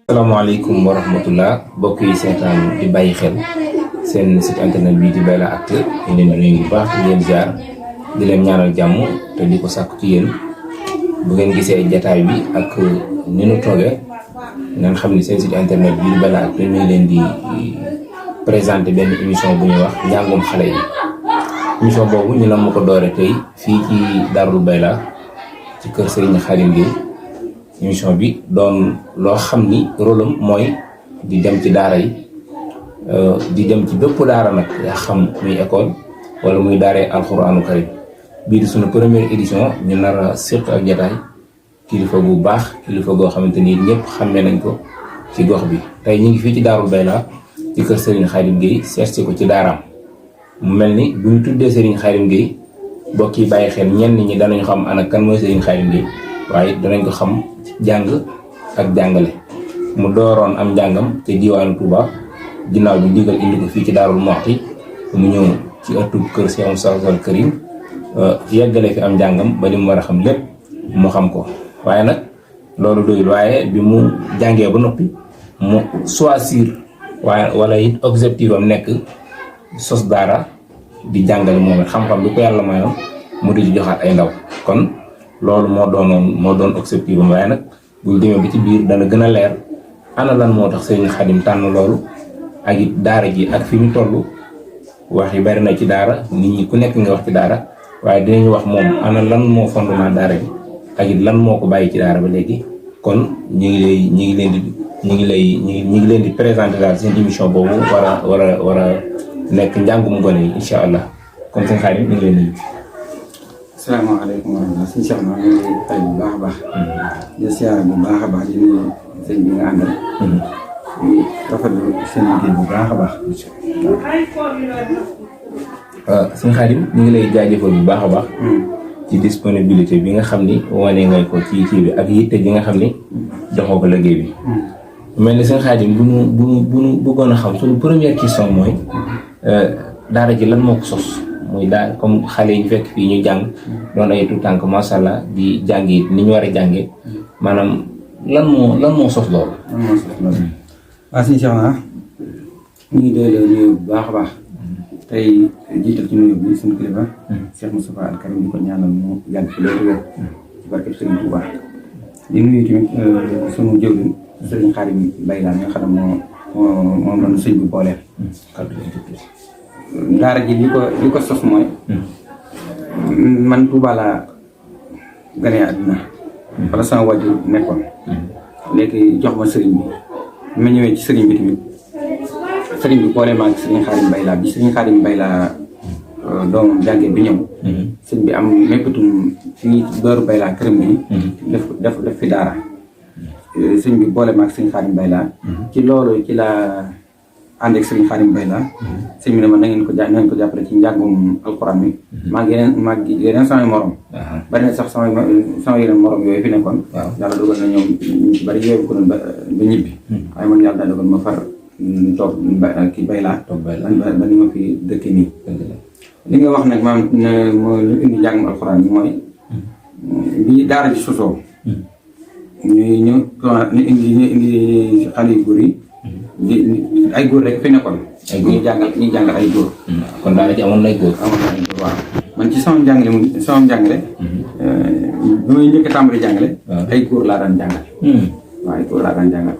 Assalamualaikum warahmatullah, mbokk yi seetaan di bàyyi xel seen site internet bi di Bayla Actu ñu leen di nuyu bu baax di leen ziar di leen ñaanal jàmm te di ko sàkku ci yéen. Bu ngeen gisee jataay bi ak ni nu toogee ngeen xam ni seen site internet bi di Bayla Actu ñu ngi leen di présenter benn émission bu ñuy wax njàngum xale yi. Émission boobu ñu la ma ko doore tey fii ci Darou Bayla ci kër Serigne Khadim Gueye. Émission bi doon loo xam ni rôle am mooy di dem ci daara yi di dem ci bépp daara nag yaa xam muy école wala muy daaree alxuraanu karim bii di suñu première édition ñu nar a séq ak jataay kilifa bu baax kilifa goo xamante ni ñëpp xàmmee nañ ko ci gox bi. tey ñu ngi fii ci Darou Bayla ci kër Serigne Khadim Gueye seet si ko ci daaraam mu mel ni bu ñu tuddee Serigne Khadim Gueye bokk yi bàyyi xel ñenn ñi danañu xam ana kan mooy Serigne Khadim Gueye waaye danañ ko xam jàng ak jàngale. mu dooroon am njàngam te diwaanu Touba ginnaaw bi ndigal indi ko fii ci Daarul Muxti mu ñëw ci ëttu kër Cheikh Moussa Karim yeggale fi am njàngam ba li mu war a xam lépp mu xam ko. waaye nag loolu doyul, waaye bi mu jàngee ba noppi mu choisir wala it objectif am nekk sos daara di jàngale moom it xam-xam bi ko yàlla mayoon mu di joxaat ay ndaw. kon loolu moo doon objectif am. waaye nag buñ demee ba ci biir dana gën a leer ana lan moo tax Serigne Khadim tànn loolu ak it daara ji ak fi ñu toll. wax yi bari na ci daara, nit ñi ku nekk nga wax ci daara, waaye dinañu wax moom ana lan moo fondement daara ji ak it lan moo ko bàyyi ci daara ba léegi. kon ñu ngi leen di présenter daal seen émission boobu war a nekk njàngum gone yi incha allah. kon Serigne Khadim ñu ngi leen nuyu. Assalamualaikum warahmatullahi wabarakatuh. Ñu ngi fay bu baax a baax. di siyaare bu baax a baax di nuyu sëñ bi nga àndal. di rafetlu seen liggéey bu baax a baax. Serigne Khadim ñu ngi lay jaajëfal bu baax a baax. ci disponibilité bi nga xam ni wane nga ko ci kii bi ak yitte ji nga xam ni joxoo ko liggéey bi. mel ni Serigne Khadim bu nu bëggoon a xam suñu première question mooy daara ji lan moo ko sos. muy daal comme xale yi ñu fekk fii ñu jàng doon ay tout tànk macha allah di jàng it ni ñu war a jàngee maanaam lan moo sos loolu. waaw sëñ Cheikh naa ñu ngi doon nuyu bu baax a baax tey jiital ci nuyu bi suñu kilifa Cheikh Moustapha Al Karim di ko ñaanal mu yàgg fi loolu wér ci barke Serigne Touba. di nuyu tamit sunu jëwriñ Serigne Khadim Bayla nga xam ne moom la ñu sëñ bi booleel. daara ji li ko sos mooy man Touba laa gane àdduna wala sama wàjju nekkoon léegi jox ma sëriñ bi ma ñëwee ci sëriñ bi tamit sëriñ bi boole ma ak Serigne Khadim Bayla bi Serigne Khadim Bayla doomam jàngee bi ñëw sëriñ bi am méppatum fii Darou Bayla këram bi def fi daara sëriñ bi boole ma ak Serigne Khadim Bayla ci loolu ci la ànd ak Serigne Khadim Bayla sëñ bi ne ma na ngeen ko jàppale ci njàngum alxuraan mi maa ngi yeneen samay morom bari na sax sama yeneen morom yooyu fi nekkoon yàlla dogal na ñoom ñu ci bari yooyu ko doon ba ñibbi waaye man yàlla daal dogal ma far toog kii Bayla ba ni ma fi dëkk nii li nga wax nag maam moo lu indi njàngum alxuraan mi mooy bi daara ji sosoo ñu indi xale yu góor yi ay góor rek fi nekkoon. ñuy jàngal ay góor. kon daara ci amoon na ay góor. waaw man ci sama njàngale bi may njëkk a tàmbali jàngale. ay góor laa daan jàngal. waaw ay góor laa daan jàngal.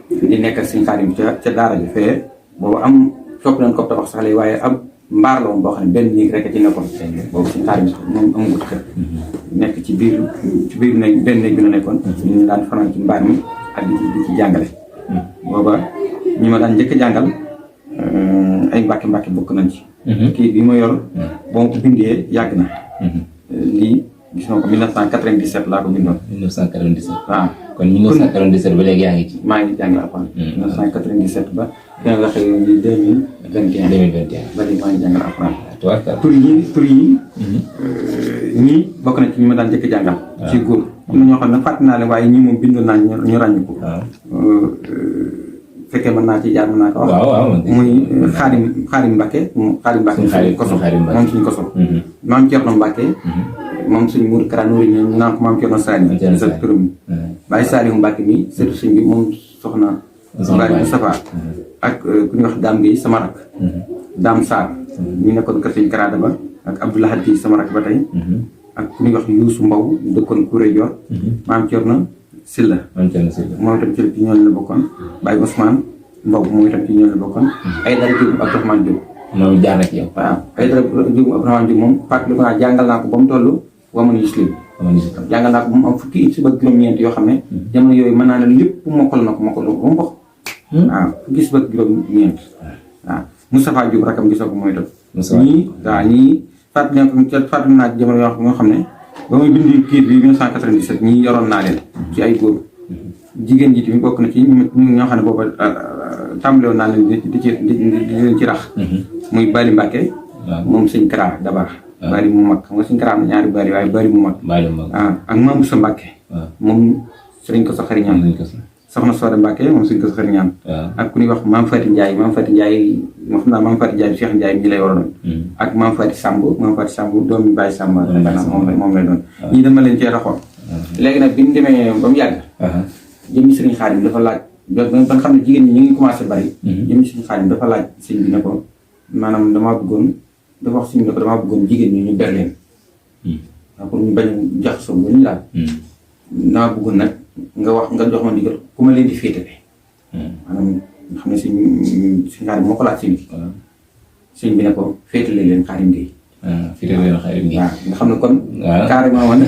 di nekk Serigne Khadim ca daara ji fee boobu am fokk nañ ko tabax sax waaye am mbaar la woon boo xam ne benn néeg rek a ci nekkoon. boobu Serigne Khadim sax moom amagut kër. nekk ci biir néeg benn néeg bi la nekkoon. ñu daan fanaan ci mbaar mi ak di ci jàngale. booba ñi ma daan njëkk a jàngal ay mbàkki bokk nañ ci. kii bi ma yor boo ko bindee yàgg na. lii gis nga ko 1997 laa ko bindoon. 1997 waaw. kon 1997 ba léegi yaa ngi ci. maa ngi jàng alxuraan. 1997 ba bi nga waxee ni 2021. 2021 ba léegi maa ngi jàngal alxuraan. tur yi ñii bokk na ci ñi ma daan njëkk jàngal. ci góor am na ñoo xam ne fàtte naa leen waaye ñii moom bindoon naa ñu ràññu ko. fekkee mën naa ci jaar mën naa ko wax. waaw muy Xaadim Mbacke. Xaadim Mbacke suñu koso moom suñu koso. maam Thierno Mbacke. moom suñu muur Kara ñu naan ko maam Thierno Sani. sa turam Baye Saliou Mbacke mi surtout suñ bi moom soxna. Baye Moustapha ak ku ñuy wax Dame Gueye sama rak. Dame Sarr. ñu nekkoon kër suñu Kara Daba ak Abdoulaye Hadji sama rak ba tey. ak ku ñuy wax Youssou Mbow dëkkoon Kouré Dior. maam Thierno Silla. moom itam ci ñooñu la bokkoon. Baye Ousmane Mbow moom itam ci ñooñu la bokkoon. ay dara Diop ak Abdourahmane Diop. moom jaar na ci yow. waaw ay dara Diop Abdourahmane Diop moom fàttali ko naa jàngal naa ko ba mu toll waman muslim. jàngal naa ko ba mu am fukki it si ba juróom-ñeent yoo xam ne. jamono yooyu mën naa ne lépp mokkal na ko mokkal ba mu bokk. waaw fukki si ba juróom-ñeent. waaw Moustapha Diop rakam gisoo ko mooy itam. ñii fàttali naa ci jamono yoo xam ne. ba muy bind kii bi 1997 ñii yoroon naa leen ci ay góor jigéen ji tamit bokk na ci ñoo xam ne booba tàmbale woon naa leen di leen ci rax muy Bali Mbacke moom sëñ Kara Dabar Bali mu mag xam nga sëñ Kara am na ñaari Bali waaye Bali mu mag ak Mame Moussa Mbacke moom sëriñ ko sa xariñaan soxna Soda Mbacke moom sëriñ ko sa xariñaan ak ku ñuy wax Mame Fati Ndiaye moo xam naa Mame Fati Ndiaye Cheikh Ndiaye mi lay waroon ak Mame Fati Samb doomu Baye Samb moom lay doon ñii dama leen cee raxoon léegi nag bi ñu demee ba mu yàgg jëmmi sëriñ Xaadim dafa laaj ba nga xam ne jigéen ñi ñu ngi commencé bari jëmmi sëriñ Xaadim dafa laaj sëñ bi ne ko maanaam dafa wax sëñ bi ne ko damaa bëggoon jigéen ñi ñu ber leen waaw pour ñu bañ a jaxasoo ba ñu daal damaa bëggoon nag nga jox ma ndigal ku ma leen di féetale maanaam nga xam ne sëñ Xaadim moo ko laaj sëñ bi sëñ bi ne ko féetale leen Xaadim Gueye féetale leen Xaadim Gueye waaw nga xam ne kon carrément man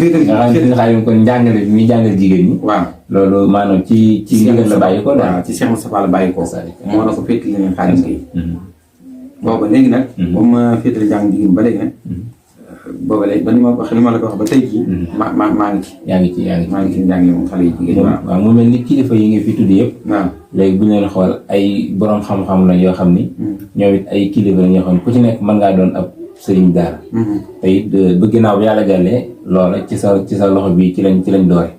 féetale Xaadim kon njàngale bi muy jàngal jigéen ñi waaw loolu maanaam ci ndigal la bàyyi ko daal ci Cheikh Moustapha la bàyyi ko moo na ko féetale leen Xaadim Gueye booba léegi nag moom ma féetale jàng jigéen ba léegi nag booba léegi ba li ma la ko wax ba tey jii maa ngi ci yaa ngi ci njàngale moom xale yi jigéen waaw mu mel ni kilifa yi nga fi tudd yëpp waaw léegi bu ñu leen xool ay borom xam-xam lañ yoo xam ni ñoom it ay kilifa lañ yoo xam ne ku ci nekk mën ngaa doon ab sëriñ daara te it ba ginnaaw bi yàlla jàllee loola ci sa loxo bi ci lañ doore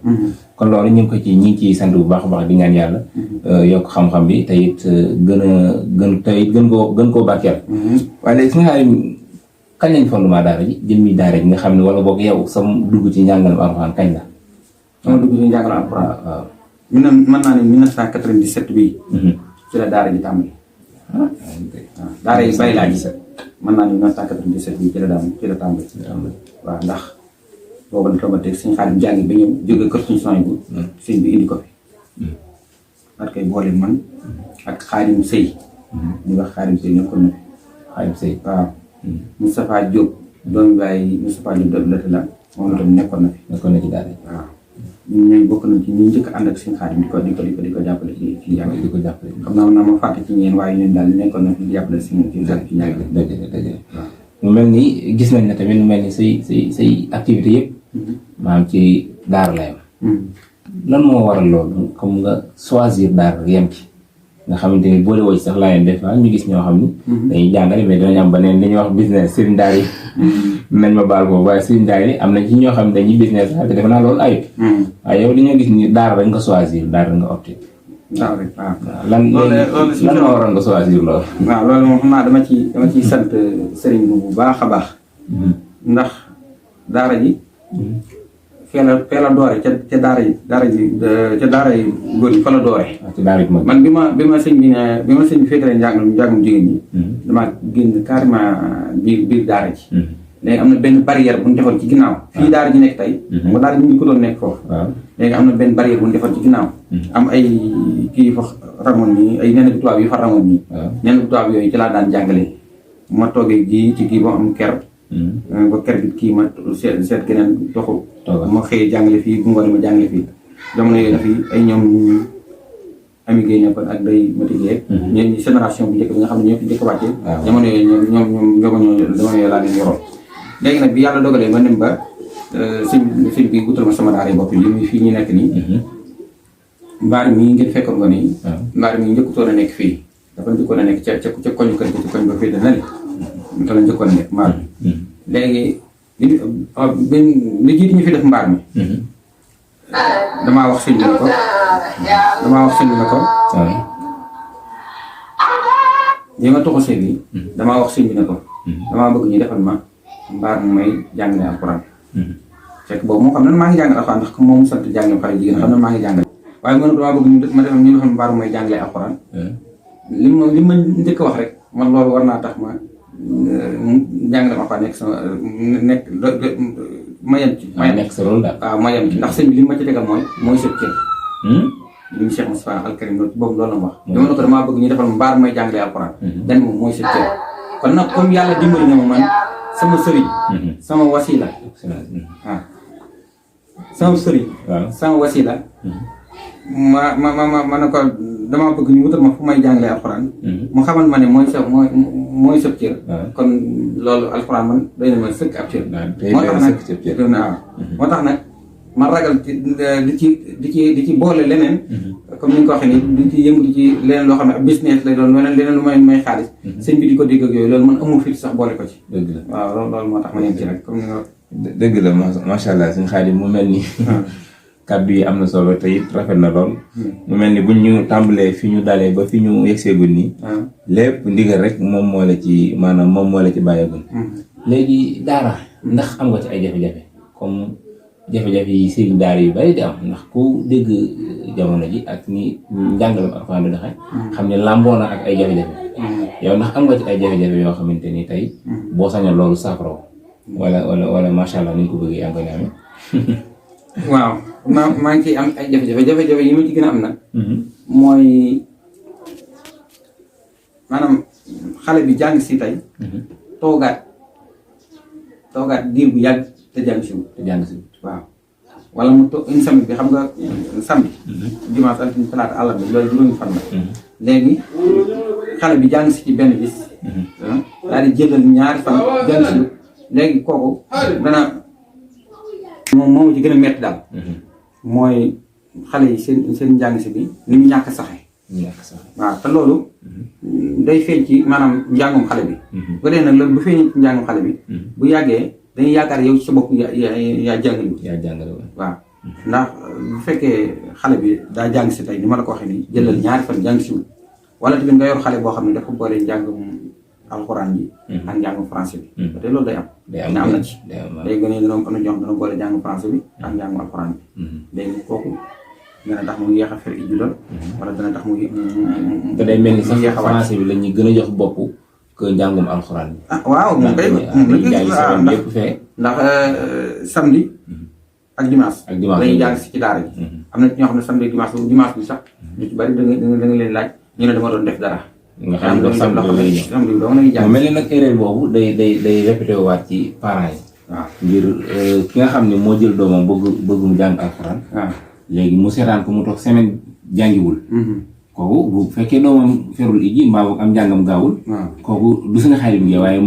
kon loolu ñu ngi ciy sant bu baax a baax di ñaan yàlla yokk xam-xam bi te it gën koo barkeel waaye léegi su nga kañ lañ fondement daara ji jëmmi daara ji nga xam ne wala boog yow sam dugg ci njàngalam alxuraan kañ la sama dugg ci njàngalam alxuraan waaw mën naa ne 1997 bii ci la daara ji tàmbali waaw daara yi bay laa gis mën naa ne 1997 bii ci la tàmbali waaw ndax boobu la toog a teg suñu Xaadim jàngi ba ñëw jóge kër suñu soñ bu sëñ bi indi ko fi parce que boole man ak Xaadim Sëy ñu wax Xaadim Sëy nekkoon na Xaadim Sëy waaw Moustapha Diop doomu baay Moustapha Diop la moom itam nekkoon na ci daara waaw ñun ñooy bokk nañ ci ñu njëkk ànd ak suñu Xaadim di ko jàppale ci jàng di ko jàppale xam naa ma fàtte ci ñeen waaye ñun daal nekkoon na fi di jàppale ci njàng dëgg mu mel ni gis nañ ne tamit mu mel ni say activité yëpp maanaam ci daara la yam lan moo waral loolu comme nga choisir daara yem ci nga xamante ni boole woo ci sax laa des fois ñu gis ñoo xam ni dañuy jàngale mais dinañ am beneen li ñuy wax business sëriñ daara yi nañ ma baal boobu waaye sëriñ daara yi am na ci ñoo xam ne dañuy business te defe naa loolu ayut waaye yow dañoo gis ni daara rek nga choisir daara nga opté waaw rek waaw lan moo waral nga choisir loolu waaw loolu moom xam naa dama ciy sant sëriñ bu baax a baax ndax daara ji fee la doore ca daara yi góor yi fa la doore man bi ma sëñ bi féetalee njàngum jigéen ñi damaa génn carrément biir daara ji léegi am na benn barrière bu ñu defoon ci ginnaaw fii daara ji nekk tey nga daara ji ñu ko doon nekk foofu léegi am na benn barrière bu ñu defoon ci ginnaaw am ay kii fa rangoon nii ay nen tubaab yi fa rangoon nii nen tubaab yooyu ci laa daan jàngalee ma toogee ji ci kii boo am ker ba ker gi kii ma seet geneen doxu ma xëyee jàngale fii bu ngoonee ma jàngale fii jamono yooyu na fi ay ñoom ami géey nekkoon ak day matigee ñeen génération bu njëkk bi nga xam ne ñoo fi njëkk wàcce jamono yooyu ñoom jamono yooyu laa leen yoroon léegi nag bi yàlla dogalee ma dem ba sëñ bi wutal ma sama daara bopp yi fii ñu nekk nii mbaar mii ngeen fekkoon nga nii mbaar mii njëkkutoon a nekk fii dafa njëkkoon a nekk ca koñu kër gi ci koñ ba fii da nali te la njëkkoon a nekk mbaar bi léegi li jiitu ñu fi def mbaar mi. damaa wax sëñ bi ne ko. li nga toxu see bi. damaa wax sëñ bi ne ko. damaa bëgg ñu defal ma mbaar mu may jàngale alxuraan. fekk boobu moo xam ne maa ngi jàngal alxuraan ndax moom sant jàngale xale jigéen xam ne maa ngi jàngale. waaye man damaa bëgg ma defal ñu defal mbaar mu may jàngale alxuraan. li ma njëkk wax rek man loolu war naa tax ma jàngale alxuraan nekk ma yem ci. nekk sa rôle daal. waaw ma yem ci ndax sëñ bi li ma ci tegal mooy sa cër. li ñu Cheikh Moustapha Al Karim boobu loolu la ma wax. dama ne ko damaa bëgg ñu defal mbaar may jàngale alxuraan. dan moom mooy sa cër. kon nag comme yàlla dimbali na ma man sama sëriñ. sama wasila. waaw sama sëriñ. sama wasila. ma ne ko damaa bëgg ñu wutal ma fu may jàngale alxuraan. mu xamal ma ne mooy sa cër. kon loolu alxuraan man day na ma sëkk ab cër. moo tax nag ma ragal di ci boole leneen. comme ni nga ko waxee nii di ci yëngu ci leneen loo xam ne ab business lay doon leneen lu may xaalis. sëñ bi di ko dégg ak yooyu loolu man amul fit sax boole ko ci. dëgg la waaw loolu moo tax ma yem ci rek comme ni nga. dëgg la macha allah suñu Xaadim mu mel ni. kàddu yi am na solo te it rafet na lool. mu mel ni buñ ñu tàmbalee fi ñu dalee ba fi ñu yegseegul nii. lépp ndigal rek moom moo la ci maanaam moom moo la ci bàyyeegul. léegi daara ndax am nga ci ay jafe-jafe comme jafe-jafe yi sëriñ daara yu bari di am ndax ku dégg jamono ji ak ni njàngalam Alxuraan di doxee. xam ne làmboo na ak ay jafe-jafe. yow ndax am nga ci ay jafe-jafe yoo xamante ni tey boo sañoon loolu saafara wala macha allah ni nga ko bëggee yaa ngi koy amee. waaw maa ngi ciy am ay jafe-jafe yi ma ci gën a am nag. mooy maanaam xale bi jàng si tey. toogaat diir bu yàgg te jàng si wut. waaw wala mu toog une semaine bi xam nga samedi. dimanche altine talaata àllarba loolu juróomi fan la. léegi xale bi jàng si ci benn bis. daal di jëlal ñaari fan jàng si wut léegi kooku dana. moom ci gën a métti daal. mooy xale yi seen njàng si bi ni mu ñàkk saxe. waaw te loolu. day feeñ ci maanaam njàngum xale bi. bu dee nag loolu bu feeñee ci njàngum xale bi. bu yàggee dañuy yaakaar yow ci sa bopp yaa jàngale. waaw ndax bu fekkee xale bi daa jàng si tey ni ma la ko waxee nii jëlal ñaari fan jàng si wul wala tamit nga yor xale boo xam ne dafa boole njàngum alxuraan ji. ak njàngum français bi. te loolu day am. am na ci. léegi gën a am na ñoo xam dana boole njàngum français bi ak njàngum alxuraan bi. léegi kooku dana tax mu yéex a fer ijju la. wala dana tax mu te day mel ni sax français bi la ñuy gën a jox bopp que njàngum alxuraan bi. waaw moom kay yëpp fee. ndax samedi ak dimanche. dañuy jàng si ci daara ji. am na ñoo xam ne samedi dimanche bi sax. ñu ci bari da nga leen laaj ñu ne dama doon def dara. nga xam ne samedi mu mel ni nag erreur boobu day répété waat ci parents yi. waaw ngir ki nga xam ne moo jël doomam bëgg mu jàng alxuraan. léegi mu seetaan ko mu toog semaine jàngiwul. kooku bu fekkee doomam ferul iji mbaa boog am njàngam gaawul. kooku du suñu xarit bi waaye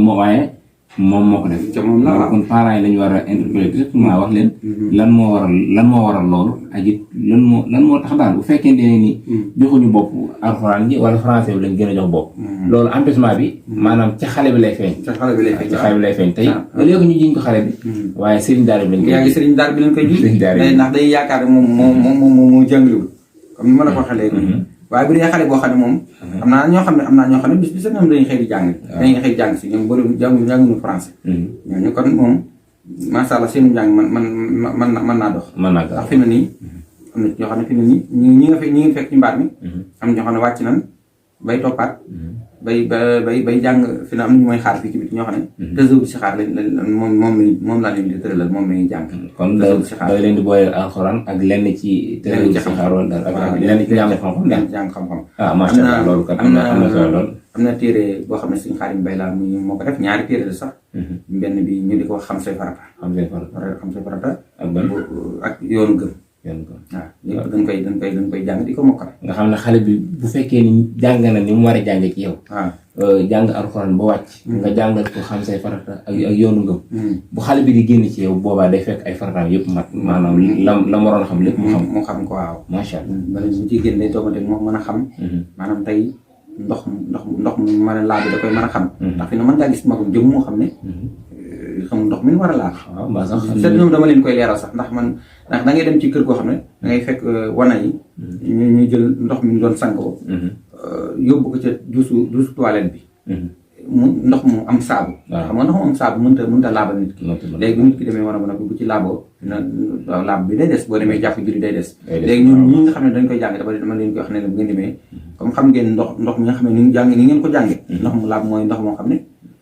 moom moo ko def. kon parents yi lañu war a interpellé directement wax leen. lan moo waral loolu ak it lan moo tax daal bu fekkee ni joxuñu bopp alxuraan ji wala français bi lañ gën a jox bopp. loolu empêchement bi maanaam ca xale bi lay feeñ. ca xale bi lay feeñ tey léegi ñu jiñ ko xale bi. waaye sëriñ daara bi lañ koy. yaa ngi sëriñ daara bi lañ koy ji. ndax day yaakaar ne moom jàngaliwul comme ni ma la ko waxee léegi. waaye bu dee xale boo xam ne moom. am naa ñoo xam ne bis bi sax ñoom dañuy xëy di jàng. dañuy xëy jàng si ñoom bëriwul jànguñu français. ñooñu kon moom macha allah seen njàng mën naa dox. ndax fi mu ne nii am na ñoo xam ne fi mu ne nii ñi ngi fekk ci mbaar mi. am ñoo xam ne wàcc nañ bay toppaat. bay jàng fi na am nañu mooy xaar fii ci biti ñoo xam ne. tësëw bi si xaar moom laa leen di tëralal moom la ñuy jàng. kon da leen di boole alxuraan ak lenn ci tësëw bi si xaar wala ak lenn ci jàng xam-xam. macha allah loolu kat am na solo lool. am na téere boo xam ne suñu Xaadim Bay laa moo ko def ñaari téere la sax. benn bi ñu di ko wax xam say farata. xam say farata. ak yoonu gëm. waaw lépp dañ koy jàng di ko mokkal. nga xam ne xale bi bu fekkee ni jàng na ni mu war a jàng ci yow. jàng alxuraan ba wàcc. nga jàngal ko xam say farata ak yoonu ngëm. bu xale bi di génn ci yow boobaa day fekk ay farataam yëpp mat maanaam la mu waroon xam lépp mu xam ko waaw. macha allah bala bu ci génn day toogante moom mën a xam. maanaam tey ndox mu mën a laaj da koy mën a xam. ndax fi na mën ngaa gis magum jëm moo xam ne xamul ndox mi war a laal. waaw mbaa sax te ñoom dama leen koy leeral sax ndax da ngay dem ci kër goo xam ne da ngay fekk wana yi ñu jël ndox mi ñu doon sangoo yóbbu ko ca duusu toilette bi ndox mu am saabu xam nga ndox mu am saabu mënta laabal nit ki léegi bu nit ki demee wana ba noppi bu ci laaboo laab bi day des boo demee jàpp julli day des léegi ñun ñi nga xam ne dañ koy jàng dama leen koy wax ne la bu ngeen demee comme xam ngeen ndox mi nga xam ne ni ngeen ko jànge ndox mu laab mooy ndox moo xam ne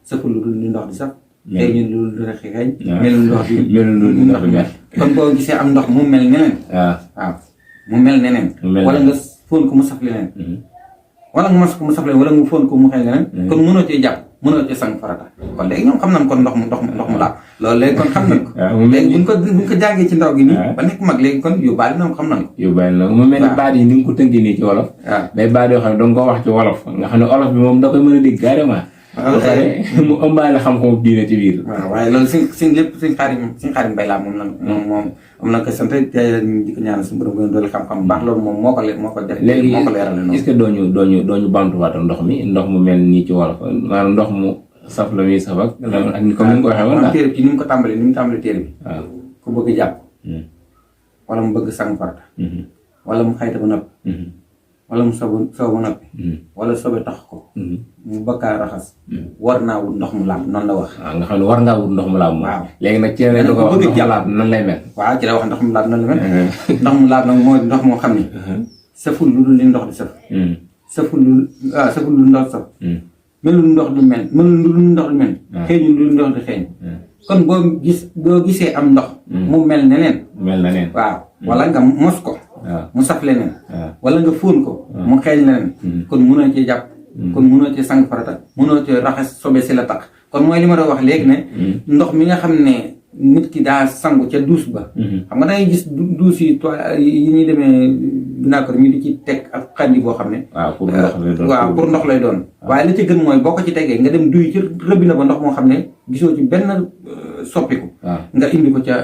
sëful lu dul ni ndox di saf tey ñun lu rek xeeñ melul ndox di mel kon boo gisee am ndox mu mel neneen waaw mu mel neneen wala nga fóon ko mu saf leneen wala nga mas ko mu saf leneen wala nga fóon ko mu xeeñ leneen kon mënoo cee jàpp mënoo cee sang farata kon léegi ñoom xam nañ kon ndox mu laab loolu léegi kon xam nañ ko léegi buñ ko jàngee ci ndaw gi nii ba nekk mag léegi kon yóbbaale na xam nañ ko yóbbaale na mu mel ni baat yi ni nga ko tënki nii ci wolof day baat yoo xam ne danga ko wax ci wolof nga xam ne wolof bi moom da koy mën a dégg carrément ba pare mu ëmbaale xam-xamu diine ci biir. waaw waaye loolu suñ lépp suñ xaarim mbay laa moom am na ko sant te di ko ñaanal suñu borom gën a doole xam-xam bu baax loolu moom moo ko def léegi moo ko leerale noonu. est-ce que dooñu bamtuwaatal ndox mi ndox mu mel nii ci wolof maanaam ndox mu saf la muy saf ak comme ni nga ko waxee woon téere bi ni mu ko tàmbalee téere bi waaw ku bëgg jàpp wala mu bëgg sang farata wala mu xayta ba noppi wala mu sobe ba noppi wala sobe tax ko mu bakkaa raxas war naa wut ndox mu laab noonu la wax waaw nga xam ne war ngaa wut ndox mu laab moom waaw léegi nag ci la ko wax ndox mu laab nan lay mel waaw ci la wax ndox mu laab nan la mel ndox mu laab nag mooy ndox moo xam ne saful lu dul li ndox di saf saful lu ndox saf melul ndox di mel xeeñul lu ndox di xeeñ kon boo gisee am ndox mu mel neneen waaw wala nga mos ko mu saf leneen wala nga fóon ko mu xeeñ leneen kon mënoo cee jàpp kon mënoo cee sang farata mënoo cee raxas sobe si la tax kon mooy li ma doon wax léegi ne ndox mi nga xam ne nit ki daa sangu ca douche ba xam nga dangay gis douche yi yi ñuy demee dinaa ko ñu di ci teg ak xandi boo xam ne pour ndox lay doon waaye la ci gën mooy boo ko ci tegee nga dem duy ci robinet ba ndox moo xam ne gisoo ci benn soppiku nga indi ko ca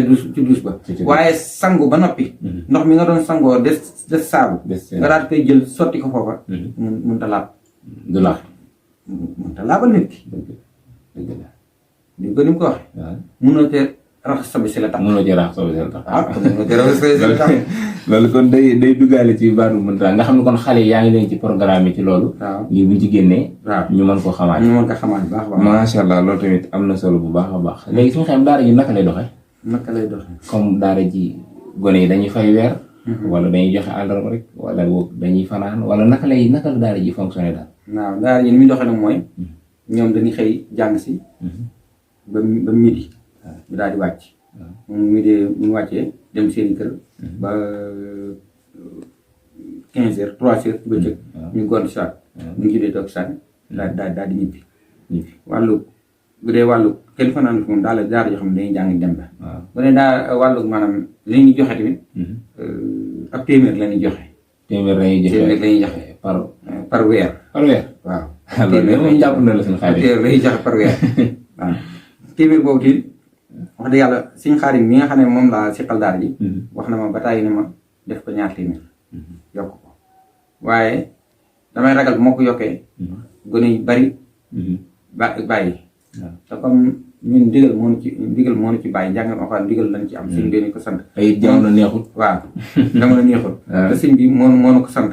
douche ba waaye sangu ba noppi ndox mi nga doon sangoo des saabu nga daal koy jël sotti ko foofa mun ta laab du laab mun ta laabal nit ki ñu ko ni mu ko waxee mënoo cee raxas sobe si la tax loolu kon day duggaale ci baatu mënta nga xam ne kon xale yaa ngi leen ci programme yi ci loolu ngir buñ ci génnee ñu mën ko xamaat bu baax macha allah loolu tamit am na solo bu baax a baax léegi suñu xam daara ji naka lay doxee comme daara ji gone yi dañuy fay weer wala dañuy joxe àllarba rek wala dañuy fanaan wala naka la daara ji fonctionné daal waaw daara ji ni muy doxee nag mooy ñoom dañuy xëy jàng si ba midi ñu daal di wàcc midi ñu wàccee dem seen kër ba 15 heures 3 heures ci bëccëg ñu gont saat ñu julee toog sànni daal di ñibbi bu dee wàllu kenn fanaan moom daal daara yoo xam ne dañuy jàng dem la bu dee wàllu maanaam li ñuy joxe tamit ab téeméer la ñuy joxe par weer waaw loolu jàpp na la seen xaalis téeméer la ñuy joxe par weer waaw téeméer boobu tamit wax dëgg yàlla suñ xaarim mi nga xam ne moom laa siqal daara ji wax na ma ba tàyyi ne ma def ko 2 téeméer yokk ko waaye damay ragal bu ma ko yokkee gone yi bari bàyyi te comme ñun ndigal moo nu ci bàyyi njàngam alxuraan ndigal lañ ci am sëñ bi ko sant ay jamono neexul waaw jamono neexul te sëñ bi moo nu ko sant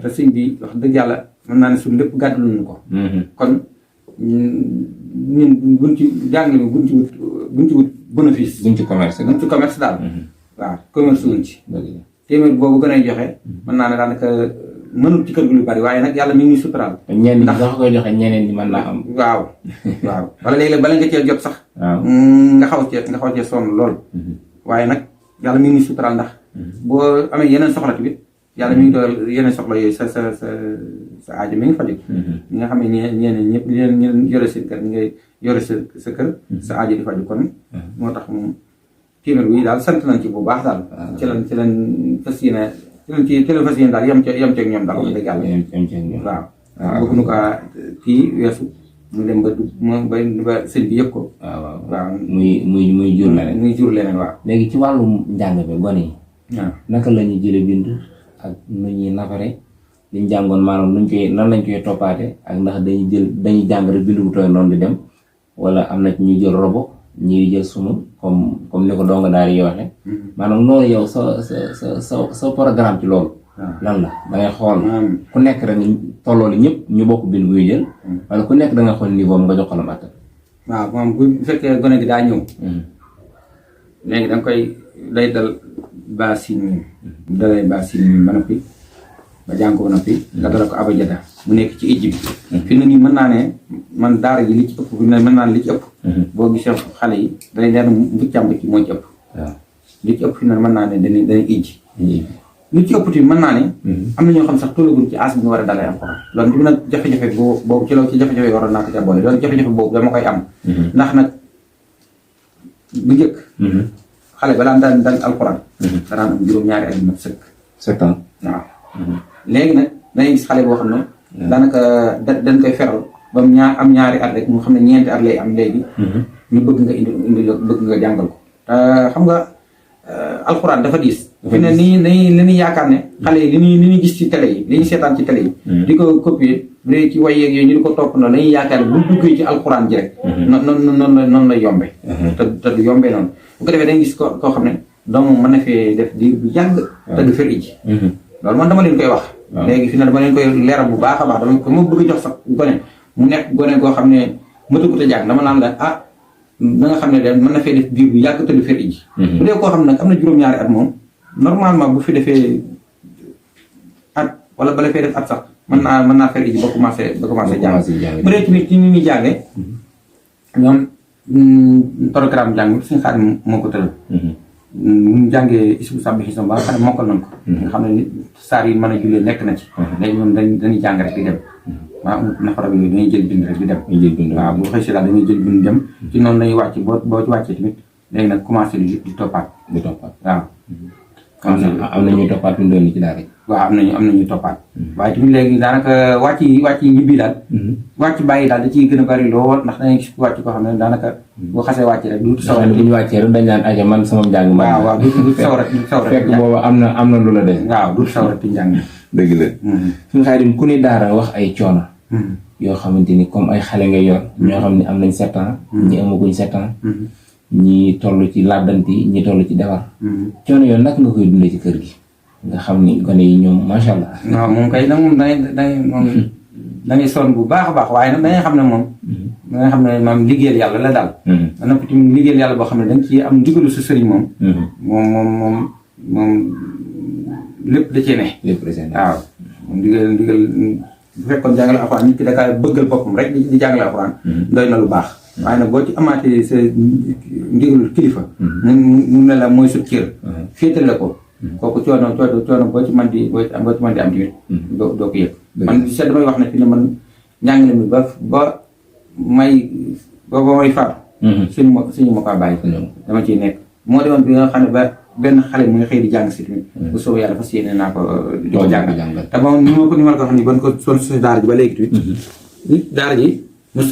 te sëñ bi wax dëgg yàlla mën naa ne suñ lépp gàdduluñu ko kon ñun buñ ci jàng mi buñ ci wut bénéfice buñ ci commerce daal waaw commerce wuñ ci téeméer boobu gën a joxe mën naa ne daanaka mënul ci kër gi lu bari waaye nag yàlla mi ngi suturaal ñenn ñi sax koy joxe ñeneen ñi mën naa am waaw wala léeg-léeg bala nga cee jot sax nga xaw cee sonn lool waaye nag yàlla mi ngi suturaal ndax boo amee yeneen soxla tamit yàlla mi ngi doon yeneen soxla yooyu sa aajo mi ngi faju ñi nga xam ne ñeneen ñëpp ñeen yore seen kër ñi ngay yore sa kër sa aajo di faju kon moo tax moom téeméer bi daal sant nañ ci bu baax daal ci lañ fas yéene ci la fas yéene daal yem ceeg ñoom daal wax dëgg yàlla waaw bëgg nu ko kii weesu mu dem ba sëñ bi yëg ko waaw muy jur leneen waaw léegi ci wàllu njàng bi gone yi waaw naka la ñuy jële bind ak nu ñuy nafare liñ jàngoon maanaam nan lañ koy toppaate ak ndax dañuy jàng rek bind bu tooy noonu di dem wala am na ñu jël robo ñi jël sunu comme ni ko donga daal yi waxee maanaam loolu yow sa programme ci loolu lan la da ngay xool ku nekk rek tolloo li ñëpp ñu bokk bind buy jël wala ku nekk da nga xool niveau nga jox ko la matal waaw moom bu fekkee gone gi daa ñëw léegi da nga koy day dal basin mi dalay basin mi ba noppi ba jàng ko ba noppi nga dala ko abajada mu nekk ci ijji bi fi na nii mën naa ne man daara ji li ci ëpp fi ne mën naa ne li ci ëpp boo gisee xale yi dalay leer mbuccam bi ci moo ci ëpp li ci ëpp fi ne mën naa ne dañuy ijji li ci ëpp ti mën naa ne am na ñoo xam sax tollagul ci as bi ñu war a dalay am xaram loolu du nag jafe-jafe boobu ci loolu ci jafe-jafe waroon naa ko ca boole loolu jafe-jafe boobu dama koy am ndax nag bu njëkk xale balaa daan dal alxuraan danaan am juróom-ñaari at yu mat sëkk 7 ans waaw léegi nag dangay gis xale boo xam ne daanaka dañ koy feral ba mu am ñaari at rek mu xam ne ñeenti at lay am léegi ñu bëgg nga indi bëgg nga jàngal ko te xam nga alxuraan dafa diis fi ne nii li ñuy yaakaar ne xale yi li ñuy gis ci télé yi li ñuy seetaan ci télé yi di ko copier bu dee ci way yeeg yooyu ñu di ko topp noonu dañuy yaakaar ne bu duggee ci alxuraan ji rek noonu la yombe te du yombee noonu bu ko defee dañuy gis koo xam ne doomam mën na fee def diir bu yàgg te du fer iji loolu man dama leen koy wax léegi fi ne dama leen koy leeral bu baax a baax dama ko ma bëgg a jox sax gone mu nekk gone koo xam ne matagut a jàng dama naan la da nga xam ne de mën na fee def diir bu yàgg te du fer iji bu dee koo xam ne nag am na juróom-ñaari at moom normalement bu fi defee at wala bala fee def at sax mën naa fer iji ba commencé jàng bu dee tamit ci ni ñuy jàngee ñoom programme jàng suñu xaar moo ko tëral ñu jàngee isbu sabbi xisam ba nga xam ne mokkal nañ ko nga xam ne nit saar yi mën a jullee nekk na ci léegi ñoom dañuy jàng rek di dem waaw nafara bi yooyu dañuy jël bind rek di dem waaw bu xëy si daal dañuy jël bind dem ci noonu lañuy wàcc boo ci wàccee tamit léegi nag commencé di toppaat waaw am na ñuy toppaat ñu doon ci daara waaw am nañu toppaat waaye tamit léegi daanaka wàcc yi ñibbi daal wàcc bàyyi daal da ciy gën a bari lool ndax dañuy gis wàcc koo xam ne daanaka boo xasee wàcc rek duutu sawar bu ñu wàccee rek dañ naan aja man sama njàng waaw duutu sawar fekk boobu am na lu la des waaw duutu sawar ci njàng dëgg la suñu Xaadim ku ne daara wax ay coono yoo xamante ni comme ay xale ngay yor ñoo xam ne am nañ 7 ans ñi amaguñ 7 ans ñi toll ci làddanti ñi toll ci defar coono yoon nag nga koy dundee ci kër gi nga xam ni gone yi ñoom macha allah waaw moom kay nag moom da ngay sonn bu baax a baax waaye nag da ngay xam ne moom da ngay xam ne moom liggéeyal yàlla la daal ba noppi tamit liggéeyal yàlla boo xam ne da nga ci am ndigalu sa sëriñ moom lépp da cee ne lépp da waaw moom ndigal bu fekkoon jàngale alxuraan nit ki da kaa bëggal boppam rek di jàngale alxuraan doy na lu baax waaye nag boo ci amaatee sa ndigalul kilifa mu ne la mooy sa cër féetale ko kooku coono boo ci mën di am tamit doo ko yëg man seet damay wax ne fi ne man njàngale mi ba may faatu suñu ma ko bàyyi dama ciy nekk moo demoon bi nga xam ne ba benn xale mu ngi xëy di jàng si tamit bu soobee yàlla fas yéene naa ko di ko jàngal te moom ni ma ko wax ni ban ko son si daara ji ba léegi tamit daara ji mos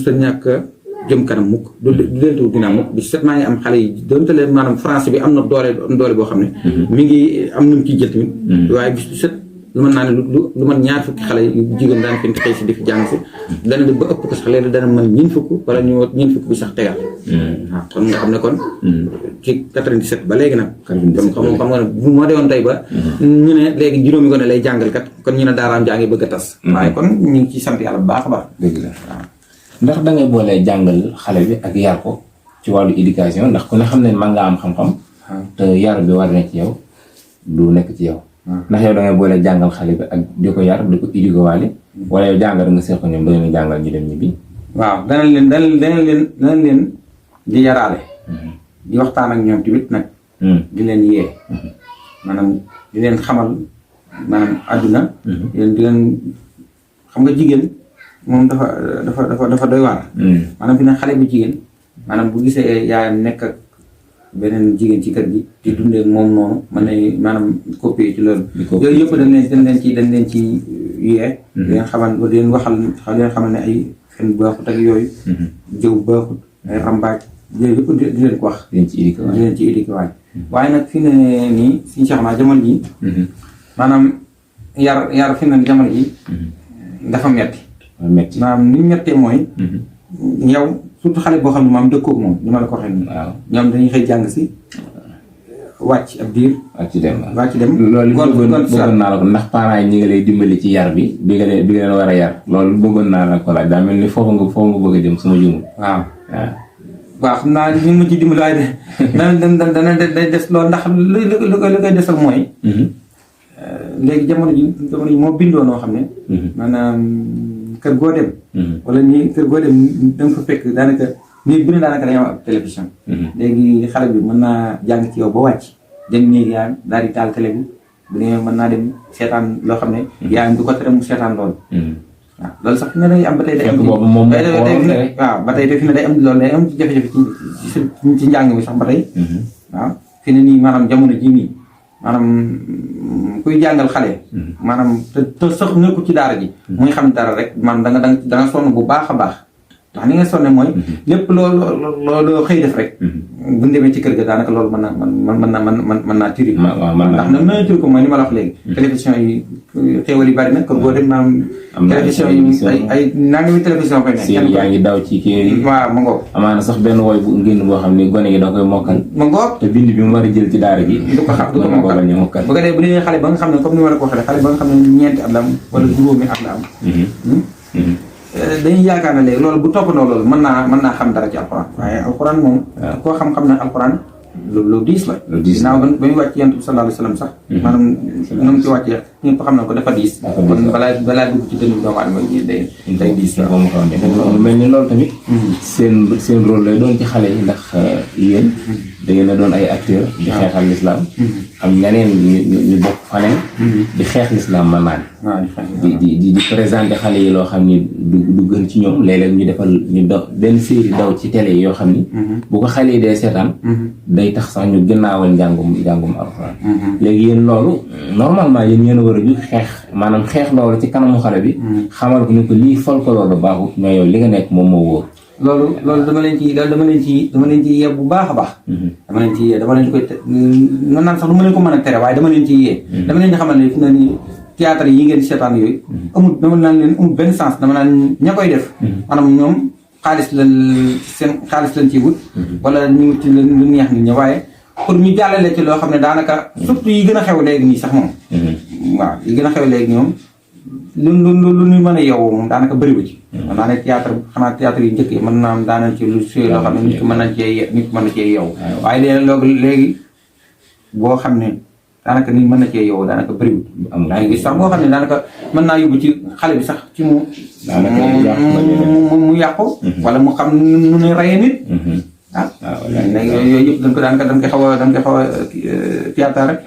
ta ñàkk jëm kanam mukk du deltu dina mukk bi set maa ngi am xale yi doonte leen maanaam français bi am na doole boo xam ne mi ngi am nu mu ciy jël tamit waaye bis set lu mën naa ne lu mën ñaar fukki xale yu jigéen daan fi xëy si di fi jàng si dana de ba ëpp ko sax léegi dana mën ñeent fukk wala ñeent fukk bi sax tegal waaw kon nga xam ne kon ci 97 ba léegi nag xam nga ne bu moo deewoon tey ba ñu ne léegi juróomi gone lay jàngal kat kon ñu ne daaraam jaa ngi bëgg a tas waaye kon ñu ngi ci sant yàlla bu baax a baax dëgg la waaw ndax da ngay boolee jàngal xale bi ak yar ko ci wàllu éducation ndax ku ne xam ne man nga am xam-xam te yar bi war na ci yow du nekk ci yow ndax yow da ngay boolee jàngal xale bi ak di ko yar di ko éduquer waale wala yow jàngal nga seq ñoom da leen jàngal ñu dem ñibbi waaw danañ leen di yaraale di waxtaan ak ñoom tamit nag di leen yee maanaam di leen xamal maanaam àdduna di leen xam nga jigéen moom dafa doy waar maanaam fi ne xale bu jigéen maanaam bu gisee yaayam nekk ak beneen jigéen ci kër gi di dundee moom noonu mën na maanaam copier ci loolu yooyu yëpp dañ leen ci yee di leen xamal di leen waxal di leen xamal ne ay fen baaxut ak yooyu jëw baaxut ay rambaaj yooyu yëpp di leen ko wax di leen ci éduquer waaye nag fi ne nii suñu Cheikh naa jamono ji maanaam yar fi ne jamono ji dafa metti maanaam ni mettee mooy yow surtout xale boo xam ne maam dëkkoog moom ni ma la ko waxee nii. waaw ñoom dañuy xëy jàng si wàcc ab diir. wàcc dem loolu bëggoon naa la ko ndax parents yi ñi nga lay dimbali ci yar bi bi nga leen war a yar loolu bëggoon naa la ko laaj daa mel ni foofu nga bëgg a jëm suma jumul. waaw xam naa ñu ma ci dimbali waaye dana day des loolu ndax lu koy desal mooy. léegi jamono ji moo bindoo noo xam ne. maanaam kër goo dem. wala nii kër goo dem da nga fa fekk daanaka néeg bu ne daanaka dañoo am ab télévision. léegi xale bi mën naa jàng ci yow ba wàcc dem néeg yaa daal di taal télé bi bu ne mën naa dem seetaan loo xam ne. yaayam du ko tere mu seetaan loolu. waaw loolu sax fi ne day am ba tey day am. waaw ba tey fi ne day am loolu day am jafe-jafe ci njàng mi sax ba tey. waaw fi ne nii maanaam jamono jii nii. maanaam kuy jàngal xale. maanaam te sax nekkul ci daara ji. muy xam dara rek maanaam da nga sonn bu baax a baax. ndax ni nga sonne mooy. lépp loo xëy def rek. bu ñu demee ci kër ga daanaka loolu mën naa tiri. ndax nag mën na tiri ko mooy ni ma la wax léegi. télévision yi xéewal yi bari na kër goo dem maanaam. télévision yi ay nangami télévision koy nekk. kenn yaa ngi daw ci kii. waaw ma ngoog. amaana sax benn woy bu ngénn boo xam ni gone gi da koy mokkal. ma ngoog te bind bi mu war a jël ci daara ji. du ko xam du ko mokkal bu ko dee bu dee xale ba nga xam ne comme ni ma la ko waxee xale ba nga xam ne ñeenti at la am wala juróomi at la am. dañuy yaakaar ne léegi loolu bu toppandoo loolu mën naa xam dara ci alxuraan waaye alxuraan moom. koo xam ne alxuraan lu diis la. ginnaaw ba ñu wàcc yonent bi sallallahu alayhi wa sallam sax. maanaam nu mu ci wàccee ñëpp xam na ko dafa diis. kon balaa dugg ci dënnu doomu aadama yi day diis. waaw mel ni loolu tamit. seen rôle lay doon ci xale yi ndax yéen. da ngeen a doon ay acteurs. di xeexal lislaam am ñeneen ñu bokk faneen. di xeex lislaam mën naa di présenter xale yi loo xam ni du gën ci ñoom léeg-léeg ñu defal ñu benn série daw ci télé yi yoo xam ni. bu ko xale yi dee seetaan. day tax sax ñu gënnaawal njàngum alxuraan. léegi yéen loolu normalement yéen a war a jug maanaam xeex loolu ci kanamu xale bi. xamal ko ni ko lii folklore la baaxut mais yow li nga nekk moom moo wóor. loolu dama leen ci yee bu baax a baax. dama leen ci yee dama leen di koy mën naan sax du ma leen ko mën a tere waaye dama leen ci yee. dama leen di xamal ne fi na ni théâtre yi ngeen seetaan yooyu. dama naan leen amul benn sens dama naan ña koy def. maanaam ñoom xaalis lañ ciy wut. wala ñu wut ci lu neex nit ñi waaye pour ñu jàllale ci loo xam ne daanaka. surtout yi gën a xew léegi nii sax moom. waaw yi gën a xew léegi ñoom. lu ñu mën a yeewoo moom daanaka bëriwu ci. mën naa ne théâtre yi njëkk yi mën naa am daanaka ci lu suyee loo xam ne nit mën na cee yeewu. waaye léegi boo xam ne daanaka nit mën na cee yeewu daanaka bëriwul. daa ngi gis sax boo xam ne daanaka mën naa yóbbu ci xale bi sax ci mu yàqu. wala mu xam nu ne rayee nit. léegi yooyu yëpp dañ koy xaw a théâtre rek.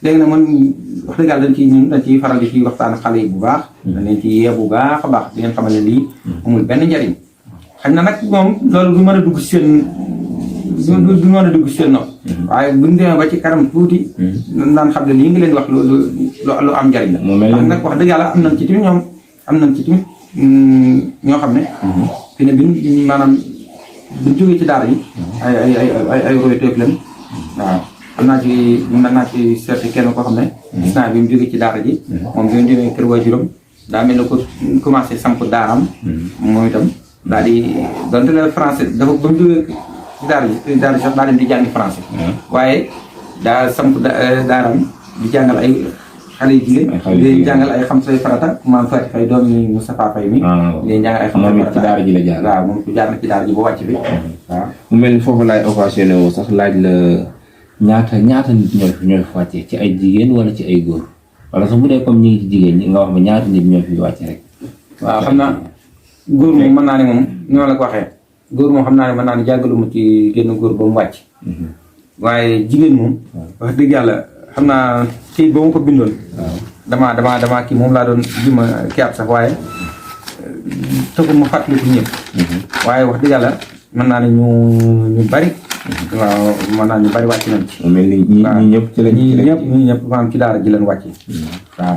léegi nag man wax dëgg yàlla dañ ciy faral di ci waxtaan xale yi bu baax. dañ leen ci yee bu baax a baax di ngeen xamal ne lii amul benn njariñ. xëy na nag moom loolu du mën a dugg ci seen nopp. waaye buñ demee ba ci kanam tuuti. daan xam ne lii nga leen wax lu am njariñ la. ndax nag wax dëgg yàlla am nañ ci tamit ñoo xam ne. fi ne bi maanaam buñ jógee ci daara yi. ay royteef leen waaw. mën naa ci seeti kenn koo xam ne. gis naa bi mu jógee ci daara ji. moom bi mu demee kër waajuram daa mel ne ko commencé samp daaraam. moom itam daal di donte la français dafa ba mu jógee ci daara ji sax daa leen di jàngi français. waaye daa samp daaraam di jàngal ay xale yu jigéen. di jàngal ay xam say farata maam Fatou Faye doomi Moustapha Faye mi. di jàngal ay xam say farata ci daara ji la jaar. waaw moom jaar na ci daara ji ba wàcc bi. waaw mu mel ni foofu laay occasionné woo sax laaj la. ñaata nit ñoo fi wàccee ci ay jigéen wala ci ay góor wala sax bu dee comme ñi ngi ci jigéen ñi nga wax ma ñaata nit ñoo fi wàcce rek. waaw xam naa góor moom mën naa ne moom ni ma la ko waxee góor moom xam naa ne mën naa ne jàngaluma ci génn góor ba mu wàcc. waaye jigéen moom. wax dëgg yàlla xam naa kii ba ma ko bindoon. damaa kii moom laa doon jima kii ab sax waaye taxul ma fàttaliku ñëpp. waaye wax dëgg yàlla mën naa ne ñu bari. waaw mën naa ñu bari wàcc nañ ci. mel ni ñi ñëpp ci lañ. ñi ñëpp maanaam ci daara ji leen wàcc. waaw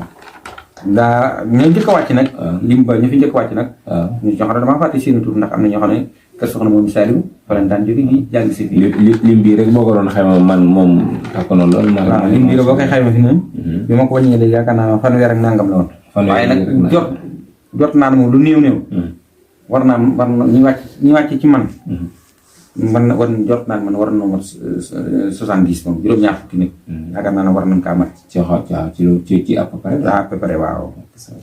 ñoo njëkk a wàcc nag. lim ba ñu fi njëkk a wàcc nag. ñu ñoo xam ne damaa fàtte seen tur ndax am na ñoo xam ne kër soxna moom Saliou fa lañ daan jóge gi jàng si fii. lim bii rek boo ko doon xayma man moom takk na lool. waaw lim bii rek boo koy xayma fi noonu. bi ma ko wàññee léegi yaakaar naa fanweer ak nangam la woon. waaye nag jot naa ne moom lu néew. war na ñu wàcc ci man man war jot naan man war na mat 70 moom juróom-ñaar fukki nit yaakaar naa ne war nañ kaa mat ci à peu près à peu près waaw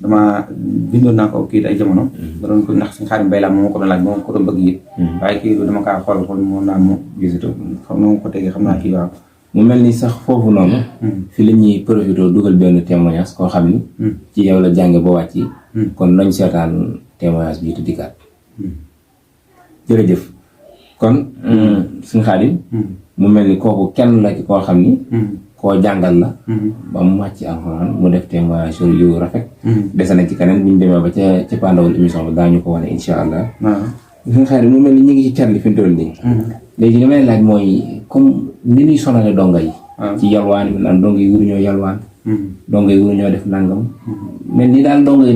dama bindoon naa ko kii ay jamono da doon ko ndax suñu Xaadim Mbay laa moo ko doon laaj moo ko doon bëgg it waaye kii dama kaa xool moom naan mu gisatu xam na ko tegee xam naa kii waaw mu mel ni sax foofu noonu fi la ñuy profité dugal benn témoignage koo xam ni ci yow la jànge ba wàcc kon nañ seetaan témoignage bii te dikkaat jërëjëf kon suñu Xaadim mu mel ni kooku kenn la ci koo xam ni koo jàngal la ba mu wàcc alxuraan mu def témoignage yu rafet dese na ci keneen bu ñu demee ba ca pandawul émission bi daañu ko wane insha allah suñu Xaadim mu mel ni ñu ngi ci cat li fi mu toll nii léegi li may laaj mooy comme ni ñuy sonale donga yi ci yalwaan bi naan donga yi wuruñoo yalwaan donga yi wuruñoo def nangam mel ni daal donga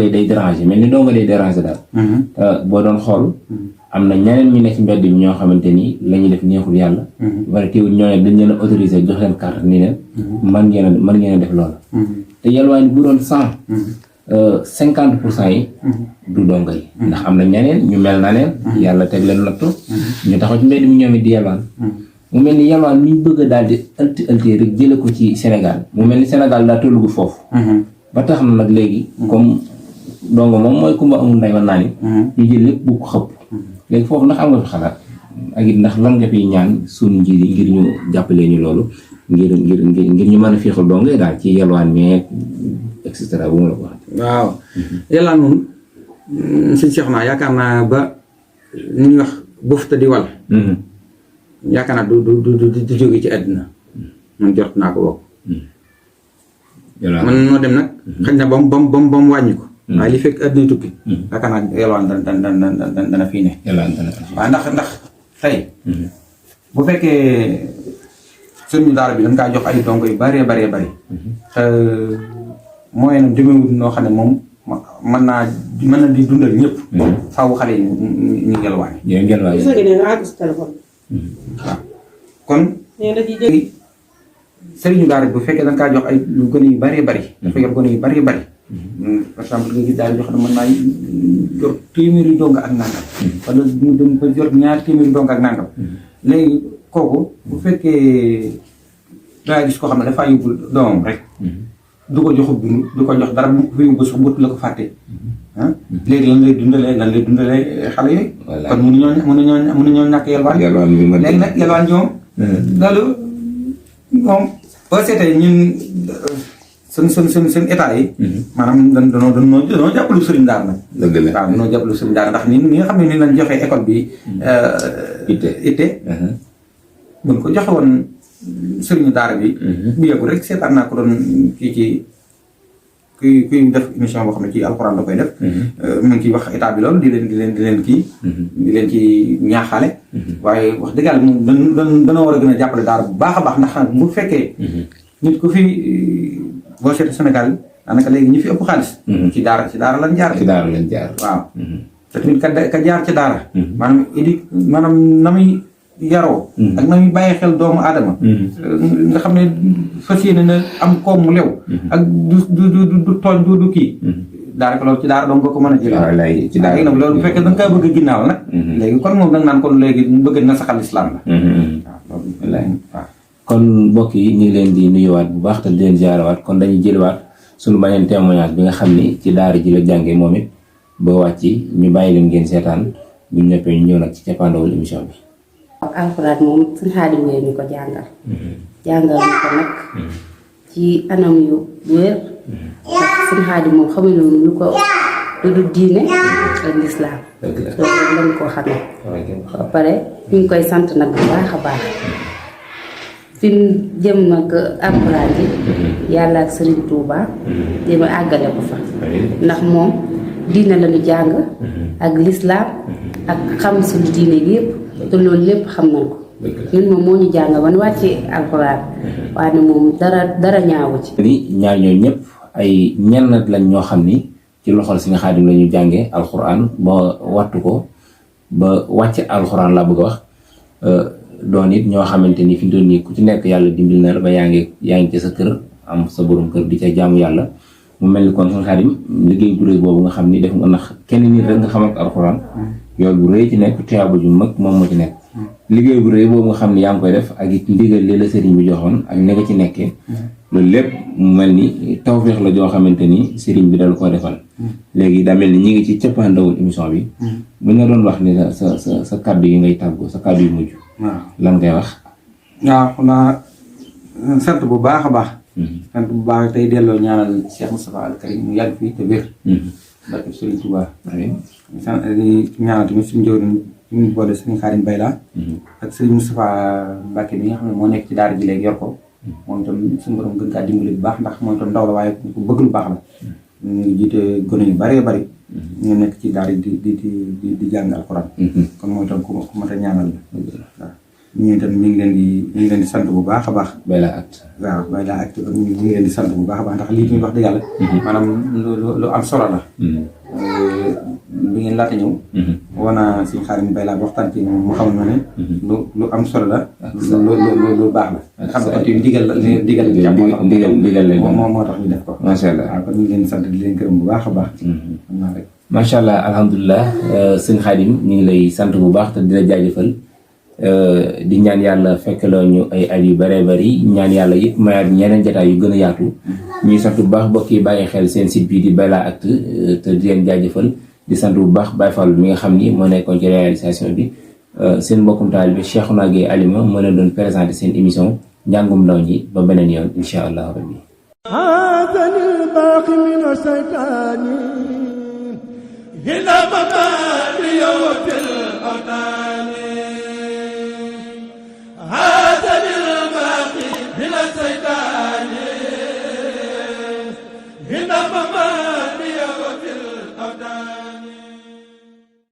yi day déranger mel ni donga day déranger daal te boo doon xool am na ñeneen ñu nekk ci mbedd bi ñoo xamante ni la ñuy def neexul yàlla wala teewul ñooñu dañ leen a autorisé jox leen carte ni leen man ngeen a def loolu te yalwaan bu doon 50% yi du donga yi ndax am na ñeneen ñu mel na leen yàlla teg leen nattu ñu taxaw ci mbedd mi ñoom it di yalwaan mu mel ni yalwaan ni ñu bëgg a daal di ëlti rek jële ko ci Sénégal mu mel ni Sénégal daa tollugu foofu ba tax na nag léegi comme donga moom mooy kumba amul nday wan naa ni ñu jël lépp bu ko xëpp léegi foofu ndax am nga fi xalaat ak it ndax lan nga fiy ñaan suñu njiit yi ngir ñu jàppalee ñu loolu ngir ñu mën a féexal donga daal ci yalwaan meeg et cetera bu ma la ko waxee. waaw yàlla moom suñ seex naa yaakaar naa ba ni ñuy wax bufta di wal yaakaar naa du jóge ci àddina man jot naa ko bokk man noo dem nag xëy na ba mu wàññi ko waaye li fekk àddina tukki yaakaar naa yalwaan dana fii ne waaw ndax tey bu fekkee sëriñu daara bi dañ kaa jox ay dongo yu bëree bari te mooy nag demewut noo xam ne moom mën na di dundal ñëpp faaw xale yi ñu ngelwaane waaw kon sëriñu daara bi bu fekkee dañ kaa jox ay lu gën yu bëree bëri dafa yor gën yu bëree bëri par exemple nga gis daal jox na mën naa yor téeméeri donga ak nangam wala mu dem ba yor ñaar téeméeri donga ak nangam léegi kooku bu fekkee daa gis koo xam ne dafaa yóbbu doomam rek du ko joxu dund du ko jox dara bu ko fi yóbbu sax bët la ko fàtte léegi lan lay dundalee xale yooyu kon mënuñoo ñàkk yelwaan léegi nag yelwaan ñoom loolu moom boo seetee ñun seen état yi maanaam danoo jàppalu sëriñ daara nag waaw danoo jàppalu sëriñ daara ndax ni nga xam ne ni lañ joxee école bi itte buñ ko joxe woon sëriñu daara bi bu yàggul rek seetaan naa ko doon kuy def émission boo xam ne ci alxuraan la koy def mu ngi ciy wax état bi loolu di leen ci ñaaxaale waaye wax dëgg yàlla moom dana war a gën a jàppale daara bu baax a baax ndax bu fekkee nit ku fi boo seetee Sénégal daanaka léegi ñi fi ëpp xaalis ci daara lañ jaar waaw te tamit ka jaar ci daara maanaam na muy yaroo ak na muy bàyyi xel doomu aadama nga xam ne fas yéene na am koom mu lew ak du tooñ du kii daara ko loolu ci daara doon nga ko mën a jëlee léegi nag loolu bu fekkee da nga kaa bëgg a ginnaaw nag léegi kon moom da nga naan kon léegi bëgg na saxal islam la waaw loolu waaw kon mbokk yi ñu ngi leen di nuyuwaat bu baax te di leen jaarawaat kon dañuy jëliwaat suñu beneen témoignage bi nga xam ni ci daara ji la jàngee moom it ba wàcc ñu bàyyi leen ngeen seetaan bu ñu ñëppee ñu ñëw nag ci cappaandawul émission bi. alxuraan moom suñu Xaadim Ngay ñu ko jàngal ñu ko nag ci anam yu wér ndax suñu Xaadim moom xamuñu lu ko lu dul diine ak lislaam loolu lañ koo xamee ba pare ñu ngi koy sant nag bu baax a baax fi mu jëm nag alxuraan ji yàlla ak Sëriñ Tuuba jéem a àggale ko fa ndax moom diine la ñu jàng ak lislaam ak xam suñu diine gi yëpp te loolu lépp xam nañ ko ñun moom moo ñu jàng ba nu wàcce alxuraan waaye moom dara ñaawu ci ni ñaar ñooñu ñëpp ay ñenn lañ ñoo xam ni ci loxol si nga Xaadim la ñu jàngee alxuraan ba wattu ko ba wàcce alxuraan laa bëgg a wax doon it ñoo xamante ni fi mu toll nii ku ci nekk yàlla dimbil na la ba yaa ngi ci sa kër am sa borom kër di ca jaamu yàlla mu mel ni kon sëñ Xaadim liggéey bu rëy boobu nga xam ni def nga ndax kenn nit rek nga xam ak alxuraan yool bu rëy ci nekk tuyaaba ju mag moom moo ci nekk liggéey bu rëy boobu nga xam ni yaa ngi koy def ak it ndigal li la sëriñ bi joxoon ak ne nga ci nekkee loolu lépp mu mel ni tawfeex la joo xamante ni sëriñ bi dal ko defal léegi daa mel ni ñi ngi ci cëppaandawul émission bi bu nga doon wax ni sa kàddu yi ngay tàggoo sa kàddu yu mujj lan ngay wax waaw xanaa sant bu baax a baax sant bu baax tey delloo ñaanal Cheikh Moustapha Al Karim mu yàgg fii te wér barke Sëriñ Tuubaa sant di ñaanal tamit suñu jëwriñ ñu boole Sëriñ Xaadim Bayla ak Sëriñ Moustapha Mbacke bi nga xam ne moo nekk ci daara ji léegi yor ko moom itam suñu borom gën kaa dimbali bu baax ndax moom itam ndaw la waaye ku bëgg lu baax la ñu ngi jiite gone yu bëree bëri ñu nekk ci daara di jàng alxuraan kon moom itam ku mat a ñaanal la waaw ñu itam ñu ngi leen di sant bu baax a baax Bayla Actu waaw Bayla Actu ñu ngi leen di sant bu baax a baax ndax lii ñuy wax dëgg yàlla maanaam lu am solo la bi ngeen laata ñëw wana Sëriñ Xaadim Bayla waxtaan ci mu xamal ma ne lu am solo la lu baax la nga xam ne ndigal la ndigal la moo tax ñu def ko macha allah waaw kon ñu ngi leen di sant di leen gërëm bu baax a baax xam naa rek macha allah alhamdulilah sëñ Xaadim ñu ngi lay sant bu baax te di la jaajëfal di ñaan yàlla fekk la ñu ay at yu bëree bëri ñaan yàlla yëpp mayaat ñeneen jotaay yu gën a yaatu ñuy sant bu baax mbokk yi bàyyi xel seen site bii di Bayla Actu te di leen jaajëfal di sant bu baax Baye Fall mi nga xam ni moo nekkoon ci réalisation bi seen mbokkum taalibe Cheikhouna Gueye Alima moo leen doon présenté seen émission njàngum ndaw ñi ba beneen yoon incha allah rabbi هذا الباقي من الشيطان هنا مبادئ